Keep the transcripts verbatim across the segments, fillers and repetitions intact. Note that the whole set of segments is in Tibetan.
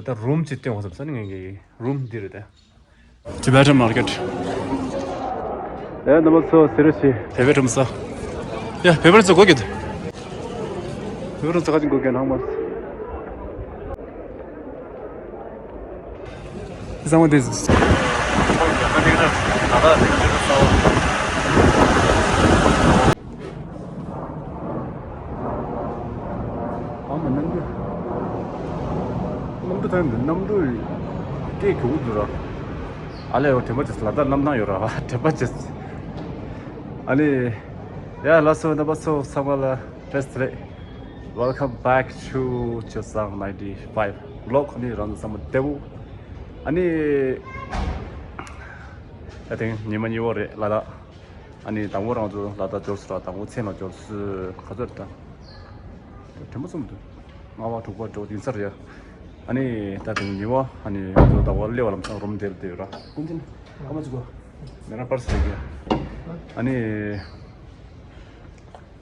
ད་རུམ་ཅིག་སྟོན་དགོས་བསམ་ས་ནི་ངས་ཀྱི་རུམ་འདི་རེད་ད། Tibetan market. ཡ་རྣམ་པ་ཚོ་ཟེར་རོ་ཞེས། བེ་བེ་རུམ་ས། ཡ་བེ་བེ་རུམ་ས་གོ་གི་འདུག་བེ་བེ་རུམ་ས་ག་ཅིག་གོ་གི་ནང་མ། ཟང་བ་དེ། ཨ་མ་གནམ་གྲུ། གནམ་གྲུ་ཐང་འདི་གནམ་གྲུ་སྐད་གྱོང་འདུག་ར། ཨ་ལས་འོ་དྲན་པ་ཅེས་ལ་དྭགས་གནམ་ཐང་ཡོད་ར་དྲན་པ་ཅེས། ཨ་ལས། ཡ་ལགས་སོ་རྣམ་པ་ཚོ་ཚང་མ་ལ་བཀྲ་ཤིས་བདེ་ལེགས། Welcome back to Chosang ninety-five vlog. ཨ་ནི་རང་ཚོ་ཚང་མ་བདེ་པོ། ཨ་ནི། ད་ཐེངས་ཉི་མ་གཉིས་པ་རེད་ལ་དྭགས། ཨ་ནི་དང་པོ་རང་ཚོ་ལ་དྭགས་འབྱོར་སོང་ར། དང་པོ་མཚན་ལ་འབྱོར་སོང་། ག་ཚོད་རེད་ད། དྲན་པ་གསུམ་འདུག་ལྔ་པ་དྲུག་པ་འགྲོ་ཡིན་ས་རེད་ཡ། ཨ་ནི་ད་དེ་ཉི་མ་ཨ་ནི་ང་ཚོ་ཟླ་བ་སླེབས་པ་ལམ་སང་རུམ་དེར་བསྡད་ཡོད་ར། ཀུན་མཁྱེན་ཨ་མ་ཅིག་གོ་མེ་རང་པར་སི་རེད་ཡ། ཨ་ནི་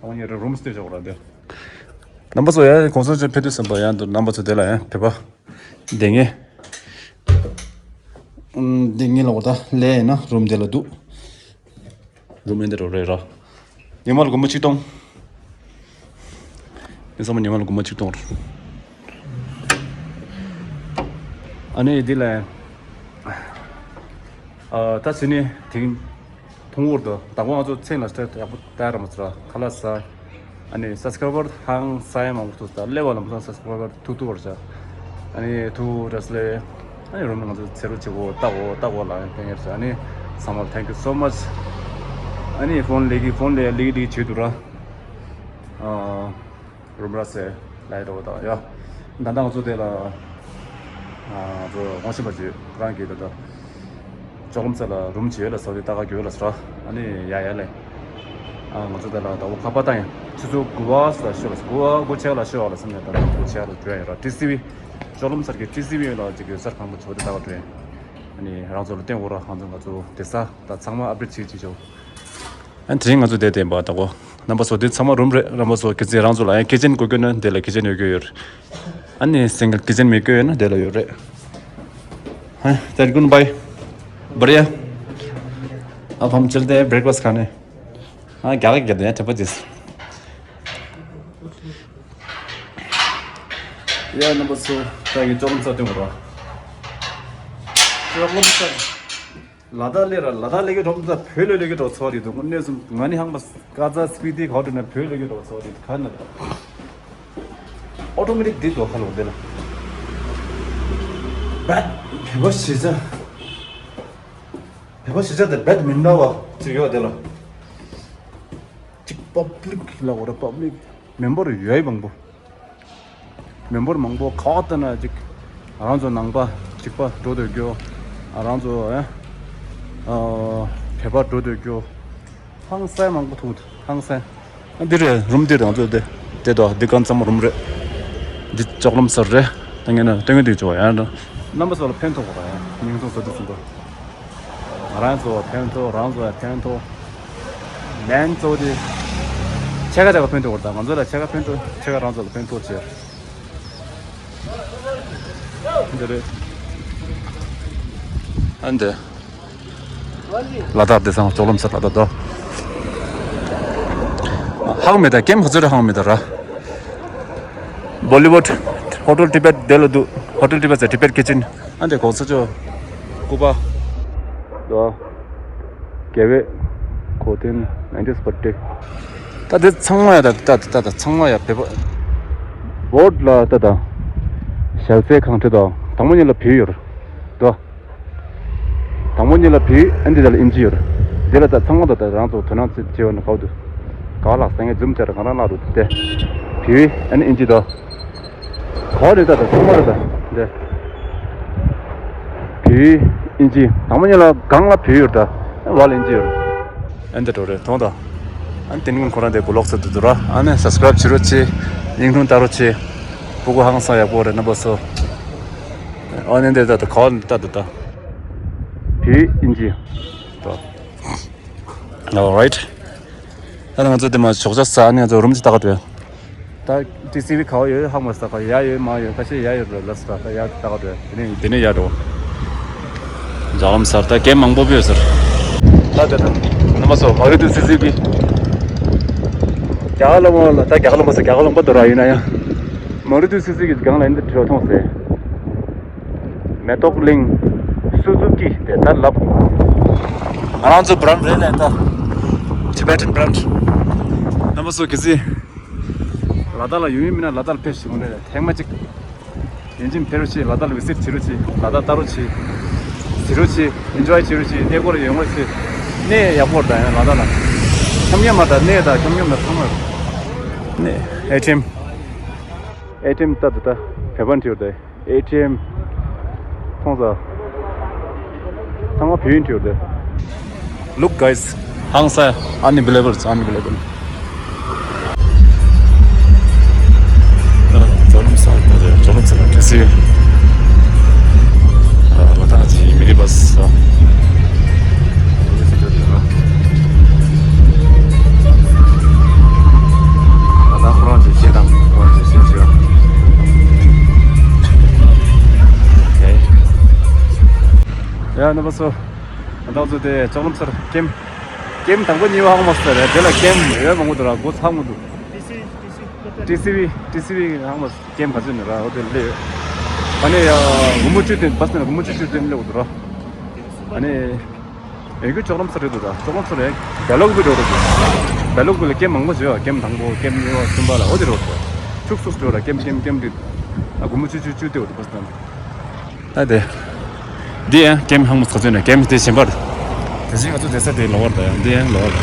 ཨ་ནི་རུམ་སྟེར་བྱ་བ་ར་དེ། རྣམ་པ་ཚོ་ཡ་གོང་ས་མཆོག་ཕེབས་དུས་ཙམ་པ་ཡ་འདུག་རྣམ་པ་ཚོ་དེ་ལ་ཡ་བོད་པ་བསྡད་མཁན། ཨུམ། བསྡད་མཁན་ལ་འོ་ད་ལས་ཡིན་ན་རུམ་དེ་ལ་འདུག་རུམ་ཡིན་དེ་རོ་རེད་ར། ཉི་མ་ལ་སྒོར་མོ་ཆིག་སྟོང་། ངས་བསམ་པ་ཉི་མ་ལ་སྒོར་མོ་ཆིག་སྟོང་རེད། ཨ་ནི་འདི་ལ། ཨ། ད་ཟིན་ནས་དེང་། ཐུང་ངུར་དུ་དང་པོ་ང་ཚོ་མཚན་ལ་སྟེར་ཡག་པོ་བལྟ་ར་མ་ཚོར་ཁ་ལག་ཟ། ཨ་ནི་སབ་སི་ཀ་རའི་བར་ཧང་སང་མང་པོ་ཐུག་ད་སླེབས་པ་ལམ་སང་སབ་སི་ཀ་རའི་བར་ཐུག་ཐུག་བར་བྱ། ཨ་ནི་ཐུག་ར་སླེ། ཨ་ནི་རུམ་ལ་ང་ཚོ་ཚེ་རུ་བྱེད་གོ་ལྟ་གོ་ལྟ་གོ་ལ་ཡང་ཕན་ཡར་བྱ། ཨ་ནི་ཚང་མ་ལ་thank you so much། ཨ་ནི་ཕོན་ལེགས་ཀྱི་ཕོན་ལེགས་ལེགས་ཀྱི་བྱེད་དུ་ར། ཨ། རུམ་ར་སེ་ལའི་རོ་དང་ཡ། ད་ལྟ་ང་ཚོ་དེ་ལ། ང་ཚོ་དབང་ཆེན་པ་ཅིག་རང་གིས་ད་ལྟ། ཅོག་ལམ་ས་ལ་རུམ་ཅིག་ཡོད་ལ་ས་དེ་ལྟ་ག་གྱོད་ལ་ས་ར། ཨ་ནི་ཡ་ཡ་ལེ། ང་ཚོ་དེ་ལ་ད་འོ་ཁ་པ་ཏང་ཡ། ཆུ་ཚོད་དགུ་པ་ས་ལ་ཤོད་ལ་དགུ་པ་དགུ་ཆ་ལ་ཤོད་ལ་སམ་ཡ་ད་ལྟ་དགུ་ཆ་ལ་གྱོད་ཡ་ར་ཊི་སི་ཝི། ཅོག་ལམ་སར་གི་ཊི་སི་ཝི་ལ་ཅིག་གྱོད་སར་ཁང་པ་ཆོ་དེ་ལྟ་ག་གྱོད་ཡ། ཨ་ནི་རང་ཚོ་ལ་བསྟན་འོ་ར་ང་ཚོ་ང་ཚོ་དེ་ས་ད་ཚང་མ་ཨབ་ཌེཊ་བྱེད་ཅིག་ཆོ། ཨ་ནི་དེ་རིང་ང་ཚོ་དེ་བསྟན་པ་ད་གོ། རྣམ་པ་ཚོ་འདི་ཚང་མ་རུམ་རེད། རྣམ་པ་ཚོ་ཁྱེད་ཚོས་རང་ཚོ་ལ་ཡང་ཀི་ཅན་དགོས་ཀྱི་ན་འདི་ལ་ཀི་ཅན་ཡོད་ཀྱི་ཡོད་རེད། ཨ་ནི་སེང་གེ་ཀི་ཅན་མེད་ཀྱི་ཡོད་ན་འདི་ལ་ཡོད་རེད། ཧ་ད་གུན་བྷའི། བར་ཡ། आप हम चलते हैं ब्रेकफास्ट खाने। हाँ क्या क्या दें चपातीस। ཡ་རྣམ་པ་ཚོ་ད་ཡི་ཅོག་ལམ་ས་སྟོན་གོ་ར། ཅོག་ལམ་ས། ལ་དྭགས་ལས་ར་ལ་དྭགས་ལས་ཀྱི་གྲོགས་ཚ་བོད་ལས་ལས་ཀྱི་གྲོགས་ཚོ་རེད་འདུག་གནས་སུ་ང་ནི་ཧང་པ་ཀ་ཛ་སི་པི་ཏི་ག་བ་འགྲོ་ན་བོད་ལས་ཀྱི་གྲོགས་ཚོ་རེད་ག་ན། ཨོ་ཊོ་མེ་ཊིག་འདི་ཚོ་ཁ་ལོ་འདི་ལ། བད་བེ་བ་ཤི་ཆ། བེ་བ་ཤི་ཆ་དེ་བད་མི་འདྲ་བ་ཅིག་ཡོད་དེ་ལ། ཅིག་པབ་ལིག་ལ་འོ་ར་པབ་ལིག་མེམ་བར་ཡོད་མང་པོ། མེམ་བར་མང་པོ་ཁག་ལྟ་ན་ཅིག་རང་ཚོ་ནང་པ་གཅིག་པ་འགྲོ་འདོད་རྒྱུ། རང་ཚོ་ཨེ། བོད་པ་འགྲོ་འདོད་རྒྱུ། ཧང་སང་མང་པོ་ཐུག་ཧང་སང་། འདི་རེད་རུམ་འདི་རེད་ང་ཚོ་འདི་དེ་དོ་འདི་གང་ཚང་མ་རུམ་རེད། འདི་ཅོག་ལམ་སར་རེད། ད་ངས་ན་སྟོན་གི་འདུག་ཅོག་ཡང་ན། རྣམ་པ་ཚོ་ལ་ཕན་ཐོགས་པ་རེད་ཉིན་ཚོགས་བཟོ་དུས་ཟིན་པ། ང་རང་ཚོ་ཕན་ཐོགས་རང་ཚོ་ཡང་ཕན་ཐོགས། ལན་གཙོ་བོ་དེ། ཕྱེད་ཀ་དེ་ག་ཕན་ཐོགས་བར་དང་ང་ཚོ་ལ་ཕྱེད་ཀ་ཕན་ཐོགས་ཕྱེད་ཀ་རང་ཚོ་ལ་ཕན་ཐོགས་བྱེད། འདི་རེད། ཨ་འདི། ལ་དྭགས་དེ་སང་ཅོག་ལམ་སར་ལ་དྭགས་དོ། ཧང་མེད་ད་ཀེམ་ཧ་ཚོད་རེ་ཧང་མེད་ད་ར། Bollywood Hotel Tibet དེ་ལ་འདུག Hotel Tibet ཟེར་Tibet Kitchen ཨ་འདྲེ་གོང་ས་མཆོག་སྐུ་པར་དོ། རྒྱལ་བའི་གོ་སྟོན་ནའིན་ཊི་ཨེཊ་བར་ཐི་ཌེ། ད་དེ་ཚང་མ་ཡ་ད་ད་ད་ད་ཚང་མ་ཡ་བོད་པ། བོད་ལ་ད་ད་ཞལ་ཟས་ཁང་ཁྲི་དང་དང་པོ་ཉིད་ལ་བུ་ཡོད་རེད་དོ། དང་པོ་ཉིད་ལ་བི་ཨེན་ཌི་ལ་ཨིན་ཇི་ཡོད་རེད། འདི་ལ་ད་ཚང་མ་ད་ད་རང་ཚོ་དོ་སྣང་བྱེད་བྱེད་པ་ན་ག་བ་འདུག་ག་བ་ལགས་ས་ངས་འཛུམ་བྱས་ར་ང་རང་ལག་རུ་དེ་བི་ཨེན་ཨིན་ཇི་ད་ག་བ་རེད་ད་ད་ཚང་མ་རེད་ད་འདི་བི་ཨིན་ཇི་དང་པོ་ཉིད་ལ་སྒང་ལ་བི་ཡོད་རེད་ད་བ་ལ་ཨིན་ཇི་ཡོད་རེད། ཨན་དེ་འགྲོ་རེད་མཐོང་ད། ཨན་དེ་ནི་ཁོ་རང་དེ་བུ་ལོག་ས་དུ་དུ་ར་ཨ་ནི་སབ་སི་ཀ་རའིབ་བྱེད་རོགས་བྱེད། ཡིག་ཐུང་ལྟ་རོགས་བྱེད། སྤུ་གུ་ཧང་སང་ཡག་པོ་རེད་རྣམ་པ་ཚོ། ཨ་ནི་འདི་ད་ད་ག་བ་ད་ད་ད། བི་ཨིན་ཇི། ད། Alright. ད་ང་ཚོ་དེ་མ་ཞོགས་ཇ་ཟ་ནས་ང་ཚོ་རུམ་ཅིག་ལྟ་ག་འགྲོ་ཡ། ད་ ཊི་སི་ཝི་ག་བ་ཡོད་ཧ་མ་སྟ་ག་ཡ་ཡོད་མ་ཡོད་ཁ་ཤས་ཡ་ཡོད་རེད་ལ་སྟ་ག་ཡ་ད་ག་རེད། དེ་ནས་དེ་ནས་ཡ་འགྲོ། འཇག་ལམ་སར་ད་གེམ་མང་པོ་ཕུད་ཟེར། ད་ད་ད་རྣམ་པ་ཚོ་མང་རིགས་དུ་སི་སི་གི་རྒྱ་གར་ལ་མོ་ལ་ད་རྒྱ་གར་ལ་མོ་ཟེར་རྒྱ་གར་ལུང་པ་དུ་ར་ཡིན་ན་ཡང་མང་རིགས་དུ་སི་སི་གི་སྒང་ལ་ཡིན་དུ་བྲོ་ཐོང་ཟེར། མེ་ཏོག་གླིང་། སུ་ཛུ་ཀི་དེ་ལྟར་ལབ། ང་རང་ཚོ་བྷ་རན་རེད་ལས་ད། Tibetan brand། རྣམ་པ་ཚོ་གི་ཚེ། ལ་དྭགས་ལ་ཡོང་ཡོད་མིན་ན་ལ་དྭགས་ལ་ཕེབས་ཤིག་འོང་ནས་ཐེངས་མ་གཅིག་ཡིན་གཅིག་ཕེབས་རོགས་བྱེད། ལ་དྭགས་ལ་བི་སིཊ་བྱེད་རོགས་བྱེད། ལ་དྭགས་ལྟ་རོགས་བྱེད། གཟིགས་རོགས་བྱེད། ཨེན་ཇོའི་བྱེད་རོགས་བྱེད། གནས་སྐོར་ཡོང་རོགས་བྱེད། གནས་ཡག་པོ་རེད་ད་ཡང་ལ་དྭགས་ལ། ཁྱམས་ཉམས་མ་ད་གནས་ད་ཁྱམས་ཉམས་ད་ཚང་མ་རེད། གནས་ཨེ་ཊི་ཨེམ། ཨེ་ཊི་ཨེམ་ལྟ་དུ་ད་བེ་བན་བྲིས་ཡོད་དེ། ཨེ་ཊི་ཨེམ། མཐོང་ས། ཚང་མ་བེ་བན་བྲིས་ཡོད་དེ། Look guys, ཧང་སང་། Unbelievable, unbelievable. ད་ཇོ་ལམ་སར་ད་ཇོ་ལམ་སར་ཊི་སི་ཝི། ཨ་ལ་དྭགས་ཀྱི་མི་ནི་བཱ་སི། ད་ལྟ་ཁོ་རང་ཚོའི་སྐད་དང་ཁོ་རང་ཚོའི་སེམས་ཤུགས། ཨོ་ཁེ། ཡ་རྣམ་པ་ཚོ། ང་ཚོ་དེ་ཇོ་ལམ་སར་གེམ། གེམ་དང་པོ་གཉིས་པ་ཧ་གོ་མ་སོང་རེད། དེ་ལ་གེམ་ཡོད་མང་པོ་འདུག་ར། སྒོ་ཚང་མོ་འདུག། ཊི་སི་ཝི། ཊི་སི་ཝི་ཧ་གོ་མ་སོང་། གེམ་ག་ཚོད་ནས་ར་འོ་དེ་སླེབས། ཨ་ནི་ཡ་སྒོར་མོ་བཅུ་བདུན། བཱ་སི་ནས་སྒོར་མོ་བཅུ་བཅུ་བདུན་སླེབས་འདུག་ར། ཨ་ནི། ཡང་སྒོས་ཇོ་ལམ་སར་རེད་འདུག་ད། ཇོ་ལམ་སར་རེད། བེ་ལོག་བི་འགྲོ་འདུག་བེ་ལོག་བི་ལ་གེམ་མང་པོ་བྱོས། གེམ་དང་པོ་གེམ་གཉིས་པ་གསུམ་པ་ལ་འོ་དེ་འགྲོ་འདུག་ཁྱུག་ཙུག་འགྲོ་ལ་གེམ་གེམ་གེམ་འདི། ཨ་སྒོར་མོ་བཅུ་བཅུ་བཅུ་སྟེ་འོ་དེ་བཱ་སི་དང་། ཨ་དེ། འདི་ཡང་གེམ་ཧ་གོ་མ་སོང་ཚོད་ནས་གེམ་དེ་གཞན་པར། དེ་བཞིན་ང་ཚོ་བསྡད་ས་དེ་ལོ་བར་དང་འདི་ཡང་ལོ་བར།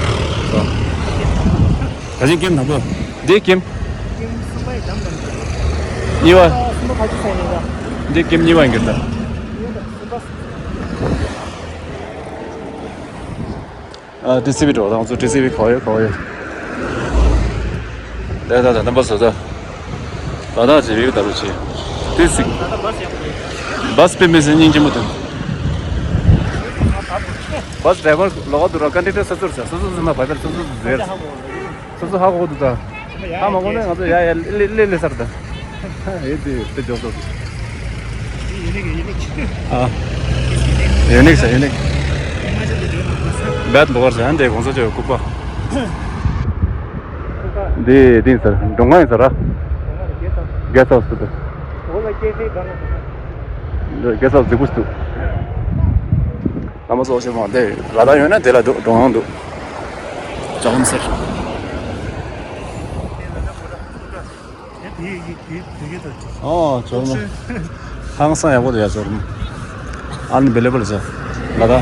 ད་བཞིན་གེམ་དང་པོ། འདི་གེམ། གཉིས་པ། འདི་གེམ་གཉིས་པ་ཡིན་གྱི་ད། ཨ་ཊི་སི་ཝི་འགྲོ་དང་ཚོ་ཊི་སི་ཝི་ག་བ་ཡོད་ག་བ་ཡོད། ད་ད་ད་རྣམ་པ་ཚོ་ད། ད་ད་ཅི་རིག་ད་རུ་ཆེ། ཊི་སི་ཝི། བཱ་སི་དཔེ་མི་སྲིད་སྙིང་རྗེ་མོ་དང་། བཱ་སི་ཌ་རའི་བར་ལོག་འདུག་ར། ཀན་ཌི་ཌར་སོ་སོར་ཟེར། སོ་སོ་སོ་མ་བཱ་བར་སོ་སོ་ཟེར། སོ་སོ་ཧ་གོ་འདུག་ད། ཧ་མ་གོ་ན་ང་ཚོ་ཡ་ཡ་ལེ་ལེ་ལེ་སར་ད། ཨེ་དེ་དེ་འཇོག་ཐུབ། ཨ། ཡུ་ནིག་ཟེར་ཡུ་ནིག་བེད་ལོ་བར་ཟེར། ཨ་འདྲའི་གོང་ས་མཆོག་ལྐུགས་པ། འདི་འདི་ཟེར་འགྲོ་ང་ཡིན་ཟེར་ར། གེ་སི་ཧའོ་སི་དུ། གེ་སི་ཧའོ་སི་རྫིག་པོ་ཞིག་འདུག་ལ་མ་སོགས་ཞེས་མང་དེ་ལ་ད་ཡོད་ན་དེ་ལ་འགྲོ་འགྲོ་འོང་འདུག་ཇོ་ལམ་སར། ཨོ་ཇོ་ལམ། ཧང་སང་ཡག་པོ་འདུག་ཡ་ཇོ་ལམ། Unbelievable ཟེར། ལ་ད།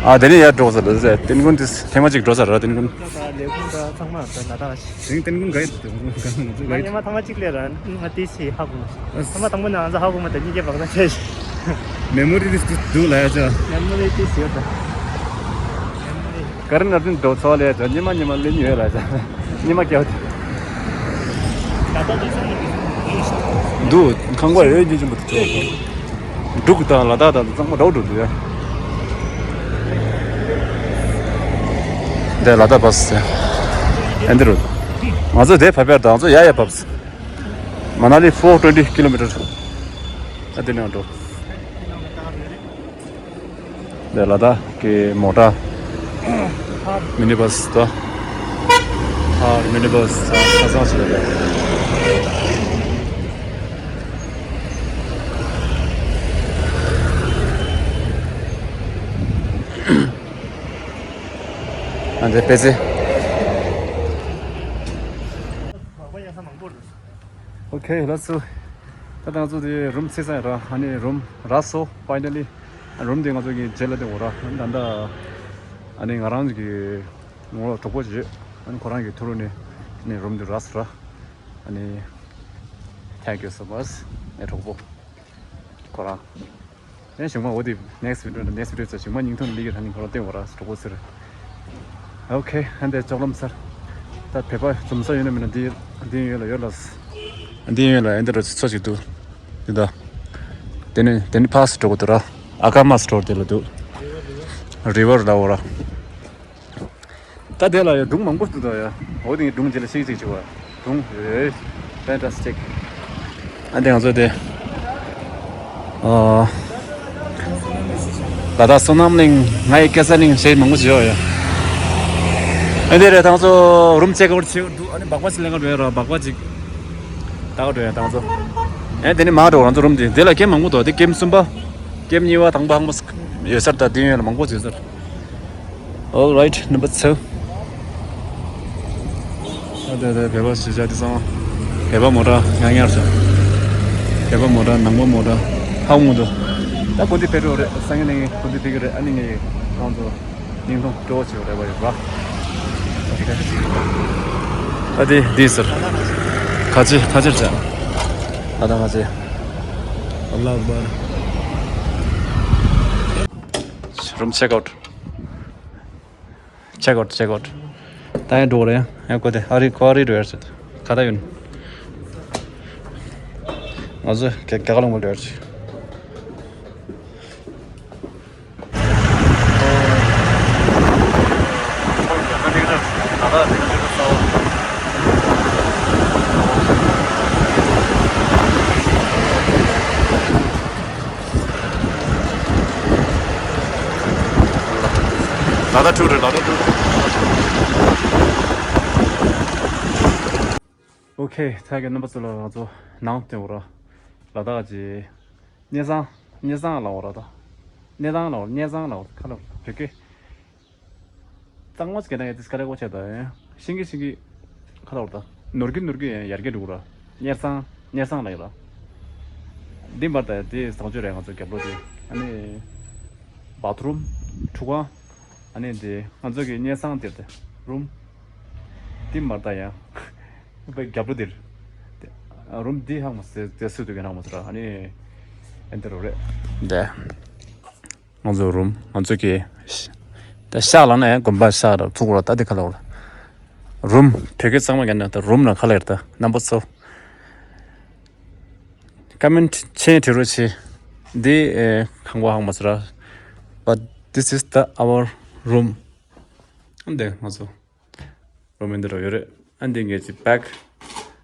ཨ་དེ་ནས་ཡར་འགྲོ་ཟེར་ལ་ཟེར། ཏིན་ཀུན་དེ་ཐེངས་མ་གཅིག་འགྲོ་ཟེར་ར་ཏིན་ཀུན། ལ་ད་ལས་ཁུངས་ད་ཚང་མ་ད་ལ་ད། དེང་ཏན་ཀུན་ག་ཡི་དུ་ང་ཚོ་ག་ཡི་ཉི་མ་ཐ་མ་གཅིག་ལས་ར་ང་དེ་སི་ཧ་གོ་མ་ཤེས། ཐ་མ་དང་པོ་ནས་ང་ཚོ་ཧ་གོ་མ་ད་གཉིས་ཀའི་བག་ཆགས་ཆེ་ཤི། མེ་མོ་རི་དེ་སི་འདུག་ལ་ཡ་ཆ། མེ་མོ་རི་དེ་སི་ཡོད་ད། མེ་མོ་རི། ག་རེ་ན་དུན་འགྲོ་ཚོ་ལས་ཡ་ཆ་ཉི་མ་ཉི་མ་ལེན་ཡོད་ལ་ཡ་ཆ་ཉི་མ་སྐྱེ་བ་དེ། ད་ལྟ་དུ་སོང་ནས་འདུག་ཁང་པ་ཡོད་རྒྱུ་ཆེན་པོ་དེ་ཆོག་འབྲུག་དང་ལ་དྭགས་དང་གཙང་པོ་འདྲ་བོ་འགྲོ་འདུག་ཡ། འདི་ལ་དྭགས་བབས་སོང་། ཨ་འདི་རུ། ང་ཚོ་དེ་བབས་པར་དང་ང་ཚོ་ཡ་ཡ་བབས། མ་ན་ལི་four twenty kilometer། ཨ་འདི་ནང་འགྲོ། འདི་ལ་དྭགས་ཀྱི་མོ་ཊ། མི་ནི་བཱ་སི་དང་། ཨ་མི་ནི་བཱ་སི་ཆ་ཚང་ཞིག་རེད། ཨ་འདི་དཔེ་ཆ། ཨོ་ཁེ་ལགས་སོ། ད་ང་ཚོ་དེ་རུམ་ཚེས་སང་ར་ཨ་ནི་རུམ་རག་སོང་། Finally རུམ་དེ་ང་ཚོ་གི་རྗེས་ལ་དེ་འོ་ར་ད་ལྟ་ཨ་ནི་ང་རང་གི་ངོ་གྲོགས་པོ་ཞིག་ཨ་ནི་ཁོ་རང་གི་ཐུགས་རུ་ནས་ཨ་ནི་རུམ་དེ་རག་སོང་ར། ཨ་ནི། Thank you so much ངའི་གྲོགས་པོ་ཁོ་རང་། ཡང་ཞིག་མ་འོ་དེ་next video next video ཚོ་ཞིག་མ་སྙིང་ཐུང་ལི་གི་ཐ་ནི་ཁོ་རང་བསྟན་བ་ར་གྲོགས་པོ་ཟེར། ཨོ་ཁེ་ཧན་དེ་ཅོག་ལམ་སར། ད་བེ་པ་འཛོམས་ས་ཡོད་ན་མིན་ན་འདི་འདི་ཡོད་ལ་ཡོད་ལ། འདི་ཡོད་ལ་ཨེ་འདི་ར་ཚོ་ཞིག་འདུག་འདི་ད། དེ་ནི་དེ་ནི་ཕ་སི་འགྲོ་གི་འདུག་ར། ཨ་ཀ་མ་སི་ཊོར་དེ་ལ་འདུག་རི་བར་ལ་འོ་ར། ད་དེ་ལ་ཡ་སྒྲུང་མང་པོ་འདུག་ད་ཡ། འོ་དེ་ངས་སྒྲུང་རྗེས་ལ་ཤིག་ཅིག་བྱེད་བ། སྒྲུང་ཨེ། Fantastic. ཨ་འདི་ང་ཚོ་དེ། ཨ། ལ་དྭགས་བསོད་ནམས་གླིང་། ང་ཡི་སྐྱ་ས་གླིང་ཞེས་མང་པོ་ཞིག་ཡོད་ཡ། ཨ་འདི་རེད། ད་ང་ཚོ་རུམ་ཅེག་ཨའུཊ་བྱེད་འདུག་ཨ་ནི་སྦག་སྦག་ཞིག་ལེན་ག་འགྲོ་ཡ་ར། སྦག་སྦག་ཅིག་ད་ག་འགྲོ་ཡ་ད་ང་ཚོ། ཨ་དེ་ནི་མ་འགྲོ། ང་ཚོ་རུམ་དེ་དེ་ལ་ཀེམ་མང་པོ་འདུག་དེ་ཀེམ་གསུམ་པ། ཀེམ་གཉིས་པ་དང་པོ་ཧང་མ་ཡོད་སར། ད་དེ་ཡོད་ལ་མང་པོ་ཡོད་སར། All right, number two. ཨ་དེ་དེ་བོད་པ་གཞིས་ཆགས་དེ་ཚང་མ་བོད་པ་མོ་ཊ་ཉག་ཉག་རེད། བོད་པ་མོ་ཊ། ནང་པ་མོ་ཊ། ཧ་གོ་མི་འདུག་ད་དགོན་སྡེ་ཕེབས་འགྲོ་རེད། སང་ཉིན་ནས་དགོན་སྡེ་ཕེབས་ཀྱི་རེད། ཨ་ནི་ངས་ཁོང་ཚོ་སྙིང་ཐོང་སྤྲོ་བོ་བྱེད་རེད་པ་ཡོད་པ། ཨ་དེ་དེ་ཟེར། ཁ་ཆེ་ཁ་ཆེར་བྱ། ཨ་ད་ཁ་ཆེ། ཨ་ལ་བར། རུམ་ཅེག་ཨའུཊ། ཅེག་ཨའུཊ། ཅེག་ཨའུཊ། ད་ཡང་འགྲོ་རེད། ཡང་ཁོ་དེ་ཨ་རི་ཁོ་ཨ་རི་འགྲོ་ཡར་ཟེར། ཁ་ད་ཡོད། ང་ཚོ་རྒྱ་རྒྱ་གར་ལུང་པ་འགྲོ་ཡར་ཟེར། ལ་དྭགས་ཁྲུག་རེད། ལ་དྭགས་ཁྲུག་རེད། ཨོ་ཁེ། ད་གི་རྣམ་པ་ཚོ་ལ་ང་ཚོ་ནང་སྟོན་འོ་ར། ལ་དྭགས་ཀྱི་གནས་ཚང་། གནས་ཚང་ལ་འོ་ར། ད་གནས་ཚང་ལ་འོ། གནས་ཚང་ལ་འོ། ཁ་ལ་བོད་སྐད་གཙང་མ་ཅིག་ན་ཡ་དེ་སྐད་ར་གོ་ཆེ། ད་ཡ་ཤིང་གི་ཤིང་གི་ཁ་ལ་འོ་ར། ད་ནོར་གི་ནོར་གི་ཡ་ཡར་གི་འགྲོ་ར། གནས་ཚང་། གནས་ཚང་ལ་ཡོད་ར། འདི་མར་ད་ཡ་དེ་བཟང་སྤྱོད་རེད། ང་ཚོ་རྒྱབ་ལོགས་དེ་ཨ་ནི་བཱཐ་རུམ། ཁྲུས་ཁང་། ཨ་ནི་དེ་ང་ཚོ་གི་གནས་ཚང་དེར་དེ་རུམ། དེ་མར་ད་ཡ། པའི་རྒྱབ་ལོགས་དེར། དེ་རུམ་འདི་ཧང་མ་ཟེ་ཟེ་སུ་དུ་གི་ཧང་མ་ཟེ་ར། ཨ་ནི་ཨེ་འདི་རུ་རེད། དེ་ང་ཚོ་རུམ། ང་ཚོ་གི་ད་ཤག་ལ་ན་ཡང་དགོན་པ་ཤག་ར་ཐུག་ར། ད་དེ་ཁ་ལ་རུམ། བོད་སྐད་གཙང་མ་ག་ན་ད་རུམ་ལ་ཁ་ལ་ཡར། ད་རྣམ་པ་ཚོ་ཀ་མེན་ཊི་མཆན་བྲིས་རོགས་བྱེད། འདི་ཨེ་ཁང་པ་ཧང་མ་ཟེ་ར། But this is the our room. འདི་ང་ཚོ་རུམ་འདི་རུ་ཡོད་རེད། ཨ་འདི་ངེད་ཀྱི་བེག་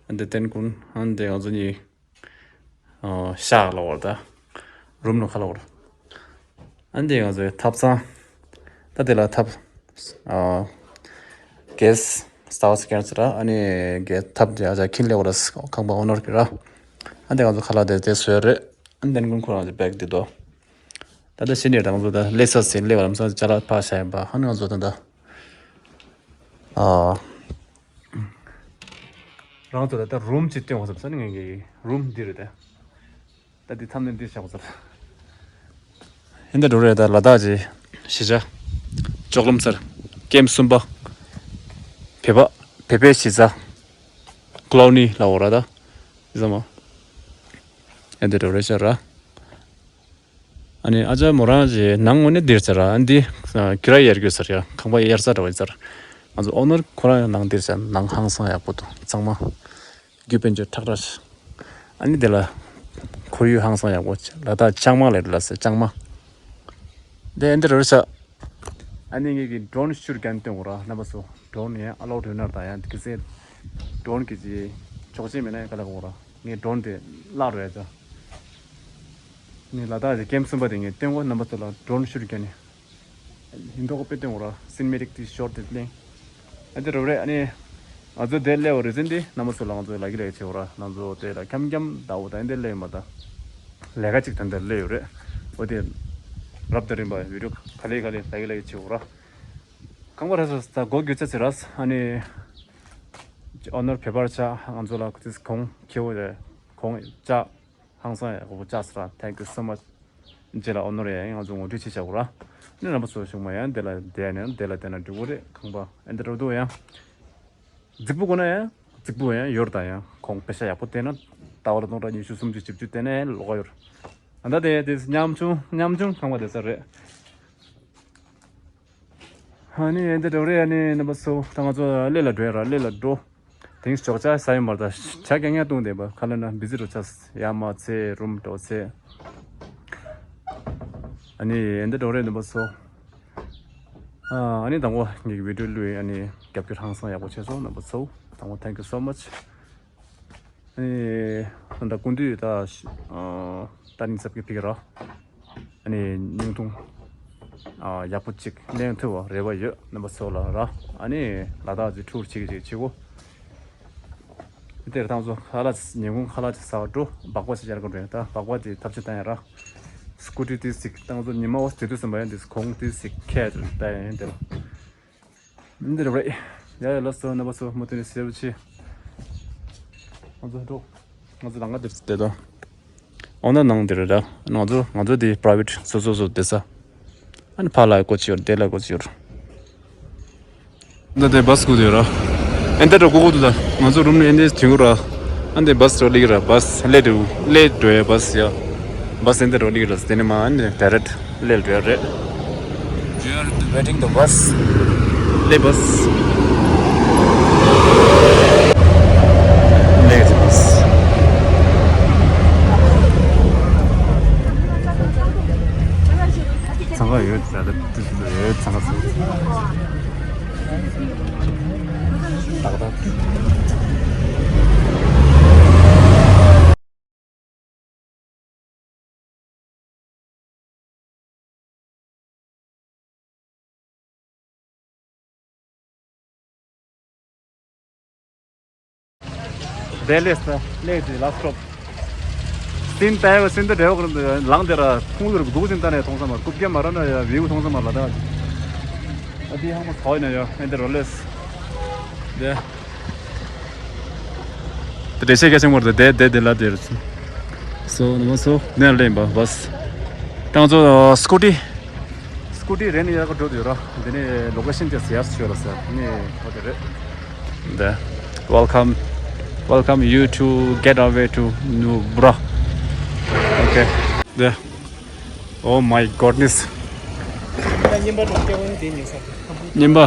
ཨ་འདི་ཏན་ཀུན། ཨ་འདི་ང་ཚོ་གཉིས་ཨ་ཤག་ལ་འོ་ར། ད་རུམ་ནང་ཁ་ལ་འོ་ར། ཨ་འདི་ང་ཚོའི་ཐབ་ཚང་། ད་འདི་ལ་ཐབ་ཨ་གེ་སི་ཊི་ཧའུ་སི་ཀན་སི་ར། ཨ་ནི་གེ་ཐབ་འདི་ཨ་ཅག་ཁིན་ལེ་འོ་ར། ཁང་པ་ཨོ་ནར་གི་ར། ཨ་འདི་ང་ཚོ་ཁ་ལ་དེ་དེ་བཟོས་རེད། ཨ་འདི་ཏན་ཀུན་ཁོ་རང་གི་བེག་འདི་དོ། ད་ལྟ་ཕྱི་ནས་རང་ཚོ་ད་སླེབས་ས་ཟིན་སླེབས་པ་ལམ་སང་ཅ་ལག་ཕར་བཞག་ཡིན་པ། ཧ་ནི་ང་ཚོ་ད་ལྟ་ཨ་རང་ཚོ་ད་ལྟ་རུམ་གཅིག་སྟོན་དགོས་བསམ་ས་ནི་ངེད་ཀྱི་རུམ་འདི་རེད་དེ། ད་འདི་ཐམ་ནས་འདི་བཞག་དགོས་བསམ། ཧིན་ད་འགྲོ་རེད། ད་ལ་དྭགས་ཀྱི་གཞིས་ཆགས་ཅོག་ལམ་སར་ཀེམ་གསུམ་པ། བོད་པ་བོད་པའི་གཞིས་ཆགས་ཀློ་ནི་ལ་འོ་ར། ད་འདི་ཚང་མ་ཧིན་ད་འགྲོ་རེད་ཤག་ར། ཨ་ནི་ཨ་ཅག་མོ་རང་གི་ནང་ངོ་ནས་འདིར་ཟེར་ར། ཨ་འདི་ཁྱི་ར་ཡར་རྒྱུ་ཟེར་ཡ། ཁང་པ་གཡར་ས་འདྲ་བ་ཡིན་ཟེར། ང་ཚོ་ཨོ་ནར་ཁོ་རང་ཡང་ནང་འདིར་ཟེར། ནང་ཧང་སང་ཡག་པོ་འདུག་ཚང་མ། རྒྱུ་དཔལ་འབྱོར་ཁྲག་ཁྲག་ཨ་ནི་དེ་ལ་ཁོར་ཡུག་ཧང་སང་ཡག་པོ། ལ་དྭགས་ལྕང་མ་ལ་ལ་ཟེར། ལྕང་མ། དེ་འདིར་རེད་ཤག་ཨ་ནི་ངེད་ཀྱི་ཌོན་ཤུ་ཊི་གན་སྟོན་དགོས་ར། རྣམ་པ་ཚོ་ཌོན་ཡང་ཨ་ལོ་ཌོན་ནར་དང་ཡང་གི་ཚེ་ཌོན་གི་ཅི་ཆོག་ཅེས་མེད་ན་ཡང་ག་ལ་དགོས་ར། ངས་ཌོན་དེ་བརླག་རོ་ཡ་ཅག་ངས་ལ་དྭགས་ཀྱི་ཀེམ་གསུམ་པ་དེ་ངས་སྟོན་གོ། རྣམ་པ་ཚོ་ལ་ཌོན་ཤུ་ཊི་གན་ནི་ཡིན་མདོག་དཔེ་སྟོན་དགོས་ར། སིན་མེ་ཊིག་དེ་ཤོར་དེ་གླེང་། ཨ་དེ་རོ་རེད། ཨ་ནི་ང་ཚོ་དེ་སླེབས་པ་རེད་ཟིན་དེ་རྣམ་པ་ཚོ་ལ་ང་ཚོ་ལ་གི་ལ་གི་བྱེད་དགོས་ར། ང་ཚོ་དེ་ལ་འཁྱམ་འཁྱམ་ཟླ་བོ་དང་དེ་སླེབས་ཡོད་མ་ད། ལས་ཀ་ཅིག་ད་འདིར་སླེབས་ཡོད་རེད། འོ་དེ་རབ་དང་རིམ་པ་བི་ཌིའོ་ག་ལེ་ག་ལེ་ལ་གི་ལ་གི་བྱེད་དགོས་ར། ཁང་པ་ར་ས་ད་སྒོ་རྒྱུ་ཆ་ཚེ་ར། ཨ་ནི་ཨོ་ནར་བེ་པར་ཆ་ང་ཚོ་ལ་ཁུ་ཚིས་གོང་ཁེ་བོ་རེད། གོང་ལྕགས་ཧང་སང་ཡག་པོ་ལྕགས་ཟེར་ར། Thank you so much. རྗེས་ལ་ཨོ་ནོར་ཡང་ང་ཚོ་ངོ་སྤྲོད་བྱེད་བྱ་དགོས་ར། ནི་རྣམ་པ་ཚོ་ཞུགས་མ་ཡང་དེ་ལ་བསྡད་ནས་དེ་ལ་བསྡད་ན་འགྲིག་གི་རེད། ཁང་པ་ཨེ་འདི་འགྲོ་འདུག་ཡང་རྫིག་པོ་དགོས་ན་ཡང་རྫིག་པོ་ཡང་ཡོད་རེད། ད་ཡང་གོང་པེ་ཤ་ཡག་པོ་བསྟན་ན་ཟླ་བ་ལ་སྟོང་ཕྲག་ཉི་ཤུ་སུམ་ཅུ་བཞི་བཅུ་བསྟན་ན་ཡང་ལོགས་ཀ་ཡོད་རེད། ཨ་ད་དེ་དེ་ཉམ་ཆུང་ཉམ་ཆུང་ཁང་པ་དེ་ས་རེད། ཨ་ནི་ཨེ་འདི་འགྲོ་རེད། ཨ་ནི་རྣམ་པ་ཚོ་ད་ང་ཚོ་གླེ་ལ་འགྲོ་ཡ་ར། གླེ་ལ་འགྲོ། དེང་ཞོགས་ཇ་ཟ་ཡོད་མ་རེད། ད་ཇ་རྐྱང་རྐྱང་བཏུང་བསྡད་པ། ཁ་ལ་ན་བི་ཛི་རུ་ཆགས་ཡ་མ་ཚེ་རུམ་འགྲོ་ཚེ། ཨ་ནི་ཨེ་འདི་འགྲོ་རེད་རྣམ་པ་ཚོ། ཨ་ནི་དང་པོ་ངེད་ཀྱི་བི་ཌིའོ་བླུགས། ཨ་ནི་རྒྱབ་སྐྱོར་ཧང་སང་ཡག་པོ་བྱས་སོང་རྣམ་པ་ཚོ། དང་པོ་thank you so much. ཨ་ནི་ད་ལྟ་སྐུ་མདུན་ད་ཨ་ད་ནི་ཚབ་ཀྱི་ཕིག་ར། ཨ་ནི་བརྙན་ཐུང་ཨ་ཡག་པོ་ཅིག་ལེན་ཐུབ་པ་རེ་བ་ཡོད། རྣམ་པ་ཚོ་ལ་ར། ཨ་ནི་ལ་དྭགས་ཀྱི་ཊུར་བྱེད་ཀྱི་བྱེད་ཀྱི་ཆེ་བོ། དེར་ཐང་ཚོ་ཁ་ལག་ཉིན་གུང་ཁ་ལག་ཅིག་ཟ་བར་འགྲོ། སྦག་སྦག་ཅིག་ཡར་འགྲོ་འདྲ། ད་སྦག་སྦག་དེ་ཐབས་ཅིག་བཏང་ཡ་ར། སྐུ་ཊི་ཏི་ཞིག་ཐང་ཚོ་ཉི་མ་འོ་དེ་དུས་སུ་མ་ཡོང་དུས་གོང་ཏི་ཞིག་ཁྱེར་ཏེ་ཡིན་དེ་ལ། འདི་རེད། ཡ་ཡ་ལགས་སོ། རྣམ་པ་ཚོ་མུ་མཐུད་ནས་གསལ་པོ་བྱེད། ང་ཚོ་འགྲོ། ང་ཚོ་ལམ་ཁ་འདིར་བསྡད་དོ། འོ་ན་ནང་འདིར་ར། ང་ཚོ་ང་ཚོ་འདི་པ་རའི་ཝེ་ཊི་སོ་སོ་སོ་བསྡད་ས། ཨ་ནི་ཕར་ལ་སྒོ་ཕྱེ་ཡོད། དེ་ལ་སྒོ་ཕྱེ་ཡོད། འདི་དེ་བྷ་སི་སྒུག་དེ་ར། ཨེ་འདི་འགྲོ་སྒུག་སྒུག་དུ་ད། ང་ཚོ་རུམ་ནས་ཨེ་འདི་དུས་འགོ་ར། ཨ་འདི་བྷ་སི་འགྲོ་ལེགས་ར། བྷ་སི་སླེབས་འགྲོ་སླེབས་འགྲོ་ཡ་བྷ་སི་ཡ། བྷ་སི་ཨེ་འདི་འགྲོ་ལེགས་ར། དེ་ནས་མ་ཨ་འདི་ཌའི་རེག་སླེབས་འགྲོ་ཡ་རེད། We are waiting the bus. ལེགས་བྷ་སི། ལེགས་བྷ་སི། འཚང་ཁ་ཡོད་ཙང་ད་ཡོད་འཚང་ཁ་ཚོ། ཏག་ཏག་དེ་ལས་ལས་དེ་ལ་སི་ཊོབ། སིན་ཏའི་བ་སིན་ཏ་འབྲེལ་བ་ལངས་དེ་ར་ཁུང་ལུར་གདུག་སིན་ཏ་ནས་མཐོང་ས་མ་རྐུབ་ཀྱ་མ་ར་ན་ཡ་བེའུ་མཐོང་ས་མ་ལ་ད། ཨ་དེ་ཧང་མ་ཚོ་ཡིན་ན་ཡ་ཨེ་འདི་རོ་ལེས། དེ། དེ་འདྲ་བཤད་སྐད་ཆེན་པོ་རེད། དེ་དེ་དེ་ལ་དེ་རེད། སོ་ནི་མ་སོ་ནས་ལེན་པ་བྷ་སི། ཏང་ཚོ་སྐུ་ཊི། སྐུ་ཊི་རེད་ནི་ཡག་ག་འགྲོ་དུས་ར། དེ་ནས་ལོ་ཀེ་ཤན་དེ་ཟེར་ཡག་ཤོད་ར་ཟེར་ནི་ཧོ་དེ་རེད། དེ། Welcome, welcome you to get away to Nubra. Okay. དེ། Oh my goodness. ད་རྙིང་པ་འགྲོ་སྐྱེ་བོ་ནི་དེ་ཉོས་ས་རེད། རྙིང་པ།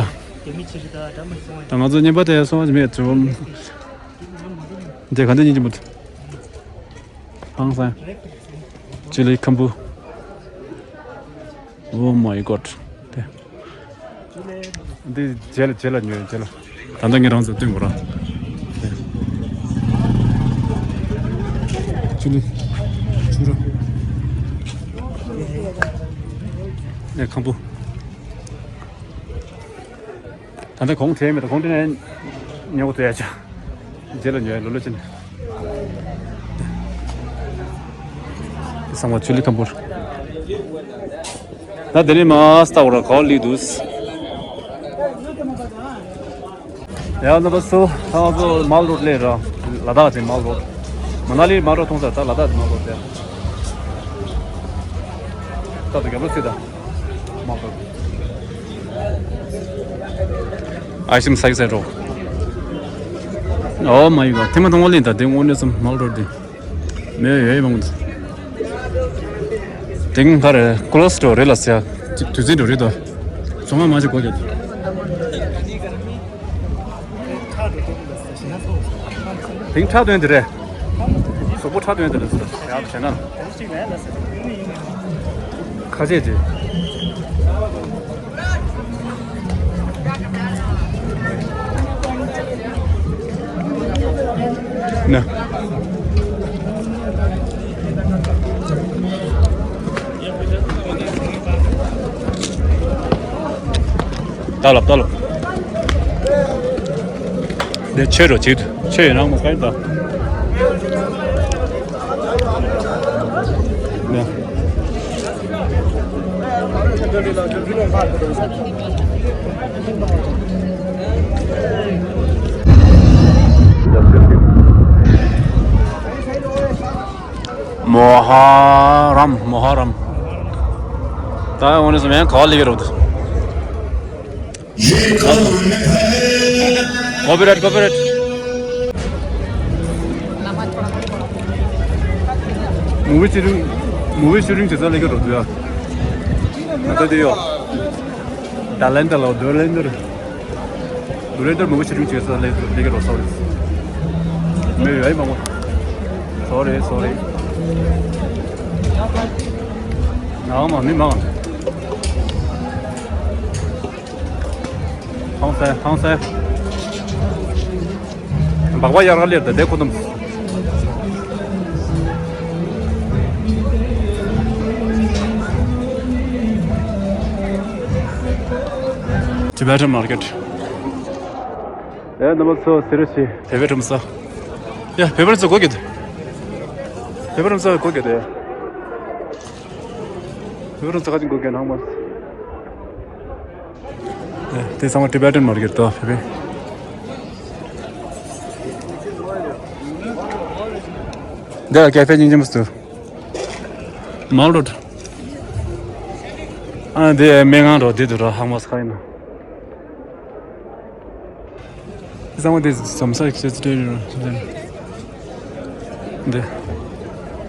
དེ་མི་ཕྱི་རི་ད་འདྲ་མི་སོང་བ། ད་ང་ཚོ་རྙིང་པ་དེ་སོང་བ་མེད་ཚུལ། འདི་ག་འདི་ཉིན་གྱི་མུ་མཐུད། ཧང་སང་། ཅི་ལི་ཁམ་བུ། Oh my god. དེ། འདི་རྗེས་ལ་རྗེས་ལ་ཉོས་རྗེས་ལ། ད་ལྟ་ངས་རང་ཚོ་སྟོན་དགོས་ར། ཅི་ལི། ཆུ་ར། ཨེ་ཁམ་བུ། ད་ལྟ་གོང་དྲན་མེད། ད་གོང་དྲན་ནས་ཉོ་གི་འདུག་ཡ་ཆ། རྗེས་ལ་ཉོ་ཡ་ལོ་ལོ་ཕྱིན། ཚང་མ་ཆུ་ལི་ཁམ་བུར། ད་དེ་ནས་མ་སྟག་ར་ག་བ་ལི་འདུག་ཡ་ལ་བ་སོ་ད་ང་ཚོ་མལ་རོ་ཌི་སླེབས་ར། ལ་དྭགས་ཀྱི་མལ་རོ་ཌི། མ་ན་ལི་མལ་རོ་ཌི་མཐོང་ས་ད་ལ་དྭགས་ཀྱི་མལ་རོ་ཌི་དེ། ད་དུ་རྒྱབ་ལོ་སི་ད། མ་ཁོ། ཨ་ཤིམ་སའི་སའི་རོ། Oh my god. ཐེངས་མ་དང་པོ་ལེན་ད་དེ་དངོས་གནས་སམ་མལ་རོ་ཌི། མེ་ཡོད་མང་། དེང་ག་རེ་ཀོ་ལོ་སི་ཊོར་རེད་ལ་ཟེར། དུས་ཚོད་འགྲོ་རེད་དོ། ཚོང་མ་མ་ཅིག་གོ་རྒྱབ། དེང་ཁྲག་དོན་དེ་རེད། གཟུགས་པོ་ཁྲག་དོན་དེ་རེད་ཟེར་ཡག་བྱས་ན། ཁ་ཤས་ཀྱིས། ན། ད་ལབ་ད་ལབ། དེ་ཆོས་རོ་ཅིག་ཆོས་ཡོད་ན་མོ་ཁ་ཡིན་ད། ནས། མོ་ཧ་རམ། མོ་ཧ་རམ། ད་འོ་ནས་སུ་མེན་ག་ལི་གི་རོ་ད། ཀོ་པི་རའིཊ། ཀོ་པི་རའིཊ། མུ་བི་ཤུ་ཊིང་། མུ་བི་ཤུ་ཊིང་བྱེད་ས་ལས་ཀ་འགྲོ་དུས་ཨ། ང་ད་དེ་ཡོད། ཌ་ལན་ཌ་ལ་ཌོ་ལན་ཌར། ཌོ་ལན་ཌར་མུ་བི་ཤུ་ཊིང་བྱེད་ས་ལས་ལས་ཀ་འགྲོ་ས་རེད། མེ་ཡོད་ཨེ་མང་པོ། སོ་རི་སོ་རི། ནང་མ་མི་མང་། ཧང་སེ། ཧང་སེ། སྦག་སྦག་ཡར་ག་ལེར་ད་དེ་ཁོ་དམ། Tibetan market. ཡ་རྣམ་པ་ཚོ་ཟེར་རོ་ཞེས་བེ་བེ་ཁྲོམ་ས། ཡ་བེ་བེ་ཁྲོམ་ས་གོ་གི་འདུག་བེ་བེ་ཁྲོམ་ས་གོ་གི་འདུག་བེ་བེ་ཁྲོམ་ས་ག་ཅིག་གོ་གི་ནང་མ། ཡ་དེ་ཚང་མ་Tibetan market དོ་བེ་བེ། འདི་ལ་ཀེ་ཕེ་སྙིང་རྗེ་མོ་ཟེར། མའོ་རོ་ཌི། ཨ་འདི་སྨན་ཁང་འགྲོ་འདི་འདུག་ར་ཧང་མ་སི་ཁ་ཡིན་ན།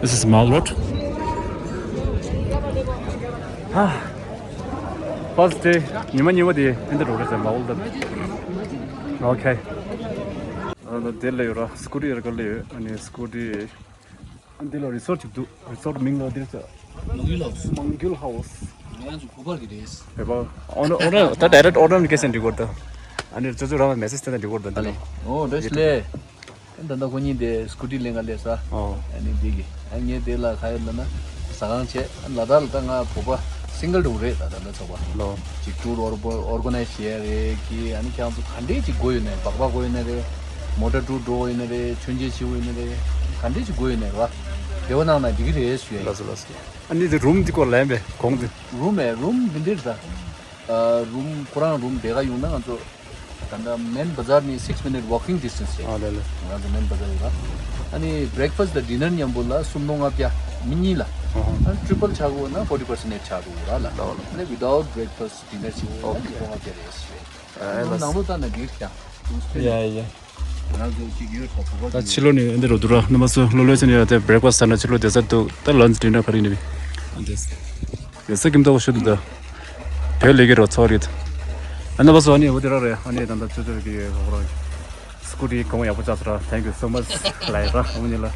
This is Mall Road. ཨ། First day. ཉི་མ་གཉིས་པ་དེ་ཨེ་འདི་རུ་རེད་ཟེར་མ་འོལ་ད། Okay. ཨ་ད་དེ་ལ་ཡོད་ར་སྐུ་ཊི་ཡར་ག་ལ་ཡོད། ཨ་ནི་སྐུ་ཊི། ཨ་འདི་ལ་རི་སོར་ཊི་ཅིག་འདུག་རི་སོར་ཊི་མིང་ལ་འདིར་ཟེར། མང་གུལ་ཧའུ་སི། མང་གུལ་ཧའུ་སི། ང་རང་ཚོ་བོད་པ་གི་རེད། བོད་པ། ཨོ་ནར་ཨོ་ནར་ད་ཌའི་རེག་ཊི་ཨོ་ནར་ལ་སྐད་ཆ་འདྲི་དགོས་རེད་ད། ཨ་ནི་ཙོ་ཙོ་རང་ལ་མེ་སེ་ཇི་སྟེར་ན་འདྲི་དགོས་རེད་ད་འདི་ལ། ཨོ་བཀྲ་ཤིས་བདེ་ལེགས། ད་ལྟ་ཁོ་གཉིས་དེ་སྐུ་ཊི་ལེན་ག་སླེབས་ས། ཨོ། ཨ་ནི་འདི་གི་ཨ་ངས་དེ་ལ་ག་ཡོད་ལབ་ན་ཟ་ཁང་བྱས། ཨ་ལ་དྭགས་ལ་ད་ང་བོད་པ་སིང་གལ་འགྲོ་གི་རེད་ད། ད་ལྟ་ཚོགས་པ་ལོ། ཅིག་ཊུར་ཨོར་ཨོར་ག་ནའི་ཛི་བྱས་རེད་གི། ཨ་ནི་ཁྱེད་རང་ཚོ་ག་འདྲས་ཅིག་དགོས་ཡོད་ནའི་སྦག་སྦག་དགོས་ཡོད་ནའི་རེད། མོ་ཊ་ཊུར་འགྲོ་དགོས་ཡོད་ནའི་རེད། མཆོད་མཇལ་བྱེད་དགོས་ཡོད་ནའི་རེད། ག་འདྲས་ཅིག་དགོས་ཡོད་ནའི་རེད་བ། འབྲེལ་བ་གནང་ན་འགྲིག་གི་རེད་ཞུ་ཡ་ཡིན། ལགས་སོ་ལགས་སོ། ཨ་ནི་དེ་རུམ་འདི་སྐོར་ལན་པས་གོང་དེ། རུམ་ཨེ་རུམ་འདི་འདིར་ད། ཨ་རུམ་ཁོ་རང་རུམ་དེ་ག་ཡོང་ན་ང་ཚོ་ད་ལྟ་མེན་བ་ཛར་ནི་six minute walking distance རེད། ཨ་ལེ་ལེ། ང་ཚོ་མེན་བ་ཛར་ཡོད་ལ། ཨ་ནི་བྷི་རེག་ཕ་སི་དང་ཌི་ནར་མཉམ་པོ་ལ་སུམ་སྟོང་ལྔ་བརྒྱ་མི་གཉིས་ལ། ཨ་ཧ། ཨ་ནི་ཊི་རི་པལ་ཆགས་དགོས་ན་ཕོར་ཊི་པར་སེན་ཊི་ནེཊ་ཆགས་འགྲོ་གི་ར་ལ། ལགས་ལགས། ཨ་ནི་ཝི་དའུཊ་བྷི་རེག་ཕ་སི་ཌི་ནར་བྱེད་དགོས་ན་ཉིས་སྟོང་ལྔ་བརྒྱ་རེད་ཞུ་བས། ཨ་ནི་ནང་ལོགས་ལྟ་ན་འགྲིག་ཀྱང་། ཡ་ཡ། ང་ཚོ་གཅིག་ཡོད་ད་བོད་པ་ད་ཕྱི་ལོགས་ནས་འདི་རུ་འདུག་ར། རྣམ་པ་ཚོ་ལོ་ལོ་ཆེན་ཡོད་དེ་བྷི་རེག་ཕ་སི་ཟ་ན་ཕྱི་ལོགས་བསྡད་ས་འདུག་ད་ལན་ཆི་ཌི་ནར་ག་རེ་ཡིན་ནི་བི། ཨ་འདི། བསྡད་ས་ཀིམ་ཏོག་ཤོད་འདུག་ད། བོད་ལས་ཀྱི་རོ་ཚོགས་རེད། ཨ་རྣམ་པ་ཚོ་ཨ་ནི་འོ་དེ་ར་རེད། ཨ་ནི་ད་ལྟ་ཚོད་ཚོད་ཀྱི་ཧོ་ར། སྐུ་ཊི་གོང་ཡག་པོ་ཆགས་སོང་ར། Thank you so much ལ་ཡ་ར་འོ་ཉི་ལ།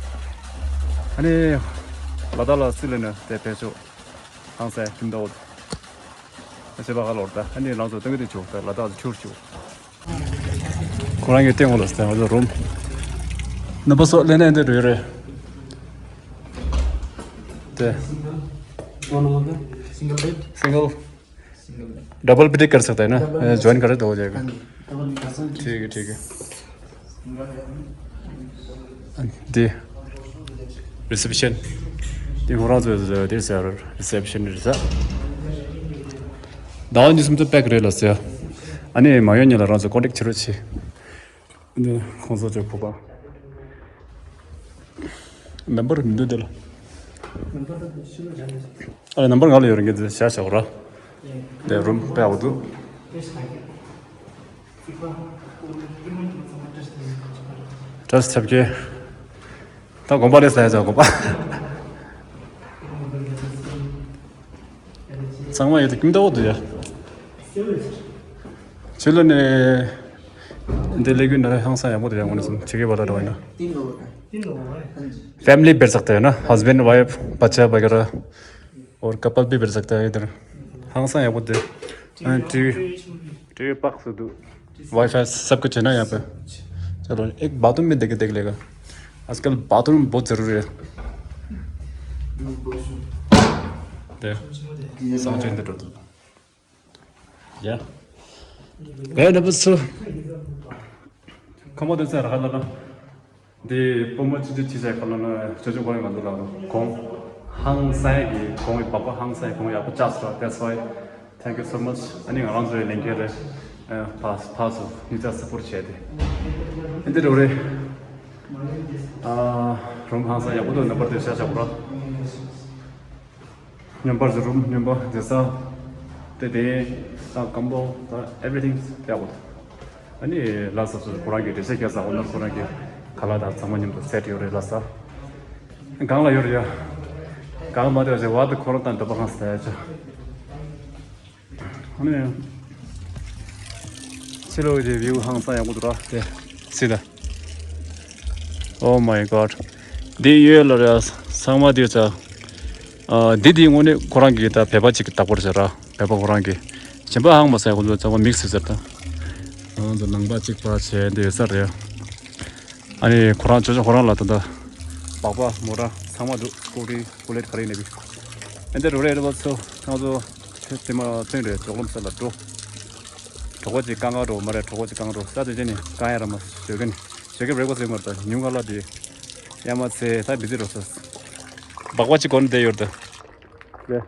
ཨ་ནི། ལ་དྭགས་ལ་སི་ལེ་ནས་དེ་བེད་ཆོག་ཧང་སང་ཀིམ་ཏོག་ཨ་ཆེ་བ་ག་ལོར་ད་ཨ་ནི་ལང་ཚོ་སྟོན་གི་དེ་ཆུ་ད་ལ་དྭགས་ཆུར་ཆུ། ཁོ་རང་གི་སྟེང་འོག་ལ་སྟེང་འོག་ལ་རུམ། རྣམ་པ་ཚོ་ལེན་ནས་འདི་རུ་ཡོད་རེད། དེ། One over the single bed. Single. Double भी कर सकता है ना? ज्वाइन करे तो हो जाएगा। हाँ जी, double भी कर सकते हैं। ठीक है, ठीक है। འདི། རི་སེབ་ཤན། འདི་ཁོ་རང་ཚོའི་འདིར་ཟེར་རི་སེབ་ཤན་རེད་ཟེར། ཟླ་བ་གཉིས་གསུམ་དུ་པེག་རེད་ལ་ཟེར། ཨ་ནི་མ་ཡོང་ཉིན་ལ་རང་ཚོ་ཀོན་ཊེག་བྱེད་རོགས་བྱེད། འདི་ཁོང་ཚོ་ཚོའི་ཁོ་པ། ནམ་བར་མི་འདུག་འདི་ལ། ཨ་ནི་ནམ་བར་ང་ལ་ཡོད་རེད། ངས་འདི་བཞག་བཞག་ར། འདི་རུམ་པའི་འོག་ཏུ། ཊ་རས་ཊི་ཐེབས་ཀྱི། ད་དགོན་པ་རེད་ཟེར་ཡ་ཅག་དགོན་པ། ཚང་མ་ཡོད་དུ་ཀིམ་ཏོག་འདུག་ཡ། ཕྱི་ལོགས་ནས་འདི་ལས་ཀུན་ན་ཧང་སང་ཡག་པོ་འདུག་ཡ། ངོ་ནས་སོང་ཕྱི་རྒྱལ་བ་ལ་འགྲོ་ཡིན་ན། फैमिली बैठ सकते हैं ना, हस्बैंड वाइफ बच्चा वगैरह। और कपल भी बैठ सकता है इधर। ཧང་སང་ཡག་པོ་འདུག་ཨ་ཊི་ཝི། ཊི་ཝི་པག་སུ་འདུག वाईफाई सब कुछ है ना यहाँ पे। चलो, एक बाथरूम भी देख देख लेगा। आजकल बाथरूम बहुत ज़रूरी है। དེ། སང་ཆེན་དུ་འགྲོ་ཐུབ། ཡ། ག་ཡ་ན་བུ་སུ། ཁོ་མོ་དེ་ཚེ་ར་ཧ་ལ་ལ། འདི་སྤོ་མོ་ཅི་ཅི་ཅི་བྱས་ཁ་ལ་ན་ཅོ་ཅོ་ཁོ་རེ་ང་ཚོ་ལ་གོང་ཧང་སང་གི་གོང་གི་བག་པ་ཧང་སང་གོང་ཡག་པོ་བཅག་སོང་། That's why thank you so much. ཨ་ནི་ང་རང་ཚོའི་ལས་འགན་རེད། ཕ་ཕ་སུ་ཉི་ཚ་སི་པོར་བྱས་ཏེ་ཨ་འདི་རུ་རེད། ཨ་རུམ་ཧང་སང་ཡག་པོ་འདུག་ནམ་བར་དེ་ཤ་ཤ་པོ་ར། སྙོམས་པར་འཛུལ་རུམ་སྙོམས་པར་འཛུལ་ས། དེ་དེ་ད་སྐམ་པོ་ད་everything ཡག་པོ་འདུག་ཨ་ནི་ལ་ས་སུ་ཁོ་རང་གི་འགྲེལ་བཤད་རྒྱག་ས་འོ་ནར་ཁོ་རང་གི་ཁ་ལག་དང་ཚང་མ་མཉམ་དུ་སེ་ཊི་ཡོད་རེད་ལ་ས། གང་ལ་ཡོད་རེད་ཡ། གང་མ་དེ་བ་ཞེ་བ་དེ་ཁོ་རང་དང་འདོད་པ་གང་ས་ཡ་ཆ། ཨ་ནི། ཕྱི་ལོགས་ཀྱི་བིའུ་ཧང་སང་ཡག་པོ་འདུག་ར་དེ། སི་ད། Oh my god. འདི་ཡོད་ལ་ར་ཚང་མ་འདི་ཚ། ཨ་འདི་འདི་དངོས་གནས་ཁོ་རང་གི་ད་བོད་པ་གཅིག་གི་བདག་པོ་རེད་ཟེར་ར། བོད་པ་ཁོ་རང་གི། གཞན་པ་ཧང་མ་སང་ཡག་པོ་འདུག་ཚང་མ་མིག་སི་ཟེར་ད། ང་ཚོ་ནང་པ་གཅིག་པ་བྱས་འདི་ཡོད་ས་རེད། ཨ་ནི་ཁོ་རང་ཅོ་ཅོ་ཁོ་རང་ལ་ད་ལྟ་སྦག་སྦག་མོ་ར་ཚང་མ་འདུག་སྐུ་རི་སྐུ་ལེད་ག་རེ་ཡིན་ནའི་བི། ཨེ་འདི་རུ་རེད་རེད་པ་ཚོ་ང་ཚོ་དེ་དེ་མ་ཚོན་རེད་ཅོག་ལམ་སེ་ལ་འགྲོ། གྲོགས་པོ་གཅིག་རྐང་ག་འགྲོ་མ་རེད། གྲོགས་པོ་གཅིག་རྐང་འགྲོ་ས་དེ་ཅན་ནི་རྐང་ཡ་ར་མ་ཞོ་གན་ཞོ་གན་རེག་པ་ཟེར་མ་རེད། ད་ཉུང་ག་ལ་དེ་ཡ་མ་ཚེ་ད་བི་ཛི་རོ་ས་སྦག་པ་གཅིག་གོན་བསྡད་ཡོད་ད། ལེ།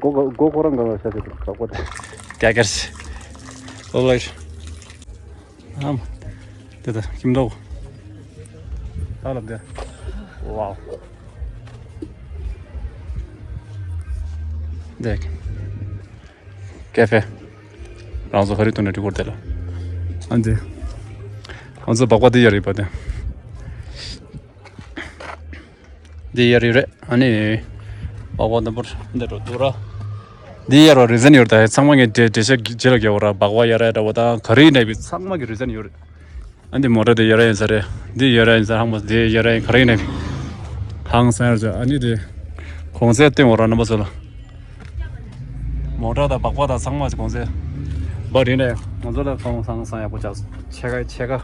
གོ་གོ་གོ་ཁོ་རང་ག་ལ་ཤ་ཤ་དུ་གྲོགས་པོ་དེ་རྒྱ་གར་སི་ཨོ་ལོ་ཨམ་དེ་ད་ཁྱིམ་ཐོག་ད་ལབ་དེ་ཝའོ་དེ། ཀེ་ཧྥེ། རང་ཚོ་ཧ་རི་ཐོན་ནས་འགྲིག་གོ་དེ་ལ། ཨ་འདི། ང་ཚོ་སྦག་པ་འདི་ཡར་ཡོད་པ་དེ། འདི་ཡར་ཡོད་རེད། ཨ་ནི། སྦག་པ་དང་པོར་འདི་འགྲོ་འདུག་ར། འདི་ཡར་བ་རི་ཟན་ཡོད་རེད། ད་ཚང་མ་ངས་འགྲེལ་འགྲེལ་བཤད་རྗེས་ལ་རྒྱག་གོ་ར། སྦག་པ་ཡར་ཡ་འདྲ་བོ་དང་ག་རི་ནས་བི་ཚང་མ་གི་རི་ཟན་ཡོད་རེད། ཨ་འདི་མོ་ཊ་དེ་ཡར་ཡིན་ས་རེད། འདི་ཡར་ཡིན་ས་རེད། ཧང་མ་འདི་ཡར་ཡིན་ག་རེ་ཡིན་ནའི་ཧང་སང་ཡར་བྱ། ཨ་ནི་དེ་གོང་ཚད་སྟོན་འོ་ར་རྣམ་པ་ཚོ་ལ། མོ་ཊ་དང་སྦག་པ་དང་ཚང་མ་གོང་ཚད་འབའ་རིན་ནས་ང་ཚོ་ལ་གོང་སང་སང་ཡག་པོ་བྱ་ཆེ་ཁ་ཆེ་ཁ།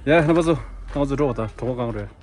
ཡ་རྣམ་པ་ཚོ་ང་ཚོ་འགྲོ་བ་དང་གྲོགས་པོ་གང་རེད།